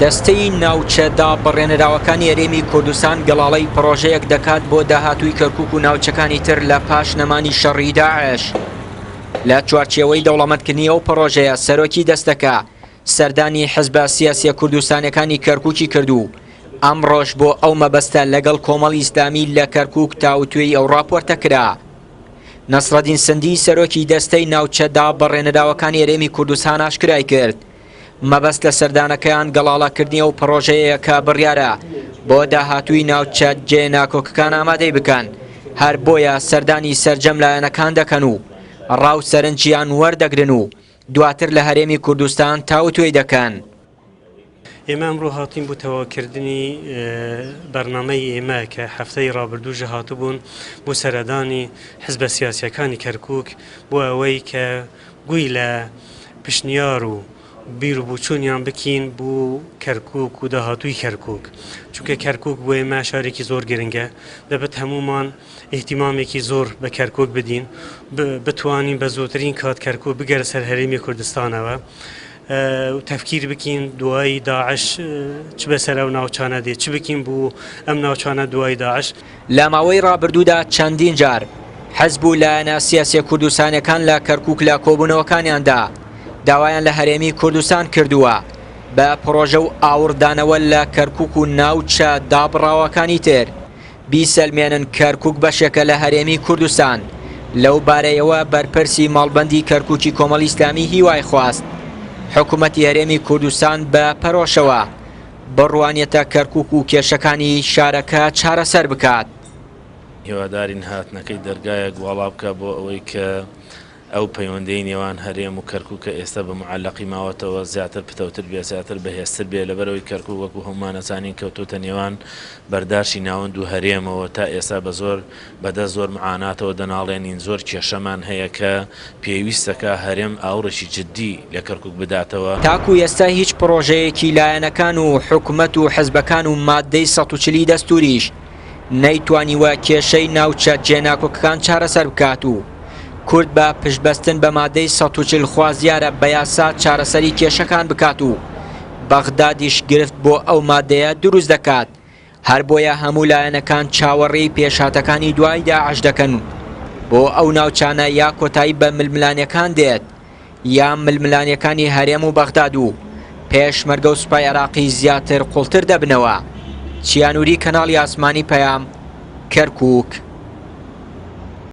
دەستەی ناوچە دابڕێنراوەکانی هەرێمی کوردستان گەڵاڵەی پڕۆژەیەک دەکات بۆ داهاتووی کەرکوک و ناوچەکانی تر لە پاش نەمانی شەڕی داعش. لە چوارچێوەی دەوڵەمەندکردنی ئەو پڕۆژەیە سەرۆکی دەستەکە سەردانی حزبە سیاسیە کوردستانیەکانی کەرکوکی کرد و ئەمڕۆش بۆ ئەو مەبەستە لەگەڵ کۆمەڵی ئیسلامی لە کەرکوک تاوتوێی ئەو ڕاپۆرتە کرا. نەسرەدین سندی سەرۆکی دەستەی ناوچە دابڕێنراوەکانی هەرێمی کوردستان ئاشکرای کرد، مەبەست لە سەردانەکەیان گەڵاڵەکردنی ئەو پڕۆژەیەیە کە بڕیارە بۆ داهاتووی ناوچە جێ ناکۆکەکان ئامادەی بکەن، هەر بۆیە سەردانی سەرجەم لایەنەکان دەکەن و ڕا و سەرنجیان وەردەگرن و دواتر لە هەرێمی کوردستان تاوتوێی دەکەن. ئێمە ئەمڕۆ هاتین بۆ تەواوکردنی بەرنامەی ئێمە کە هەفتەی ڕابردوو ژە هاتبوون بۆ سەردانی حزبە سیاسیەکانی کەرکوک بۆ ئەوەی کە گوی لە پشنیار و بیر و بۆچوونیان بکین بۆ کەرکوک و داهاتووی کەرکوک چونکە کەرکوک بۆ ئێمە شارێکی زۆر گرنگە دەبێت هەموومان ئیهتیمامێکی زۆر بە کەرکوک بدین بتوانین بە زۆترین کات کەرکوک بگەرە سەر هەرێمی کوردستانەوە و تەفکیر بکین دوای داعش چ بەسەر ئەو ناوچانە دێ چ بکین بۆ ئەم ناوچانە دوای داعش. لە ماوەی ڕابردوودا چەندین جار حزب و لایەنە سیاسیە کوردستانیەکان لە کەرکوک لە کۆبوونەوەکانیاندا داوایان لە هەرێمی کوردستان کردووە بە پڕۆژە و ئاوڕدانەوە لە کەرکوک و ناوچە دابڕاوەکانی تر بیسەلمێنن کەرکوک بەشێکە لە هەرێمی کوردستان، لەو بارەیەوە بەرپرسی مەڵبەندی کەرکوکی کۆمەڵی ئیسلامی هیوای خواست حکومەتی هەرێمی کوردستان بە پەرۆشەوە بڕوانێتە کەرکوک و کێشەکانی شارەکە چارەسەر بکات. هیوادارین هاتنەکەی دەرگایەک واڵا بکات بۆ ئەوەی کە ئەو پەیوەندیەی نێوان هەرێم و کەرکوک کە ئێستا بە موعەلەقی ماوەتەوە زیاتر پتەوتر بێ زیاتر بەهێزتر بێ لەبەرئەوەی کەرکوک وەکو هەموومان ئەزانین کەوتۆتە نێوان بەرداشی ناوەند و هەرێمەوە تا ئێستا بە زۆر بەدەست زۆر معاناتەوە دەناڵێنین زۆر کێشەمان هەیە کە پێویستەکا هەرێم ئاوڕێکی جدی لە کەرکوک بداتەوە. تاکو ئێستا هیچ پڕۆژەیەکی لایەنەکان و حکومەت و حزبەکان و ماددەی 140 ی دەستوریش نەیتوانیوە کێشەی ناوچە جێناکۆکەکان چارەسەر بکات و کورد بە پشتبەستن بە مادەی 140 خوازیارە بە یاسا چارەسەری کێشەکان بکات و بەغدادیش گرفت بۆ ئەو مادەیە دروست دەکات، هەربۆیە هەموو لایەنەکان چاوەڕێی پێشهاتەکانی دوای داعش دەکەن و بۆ ئەو ناوچانە یا کۆتایی بە ململانێکان دێت یا ململانێکانی هەرێم و بەغداد و پێشمەرگە و سوپای عێراقی زیاتر قوڵتر دەبنەوە. چیانوری کەناڵی ئاسمانی پەیام، کەرکوک.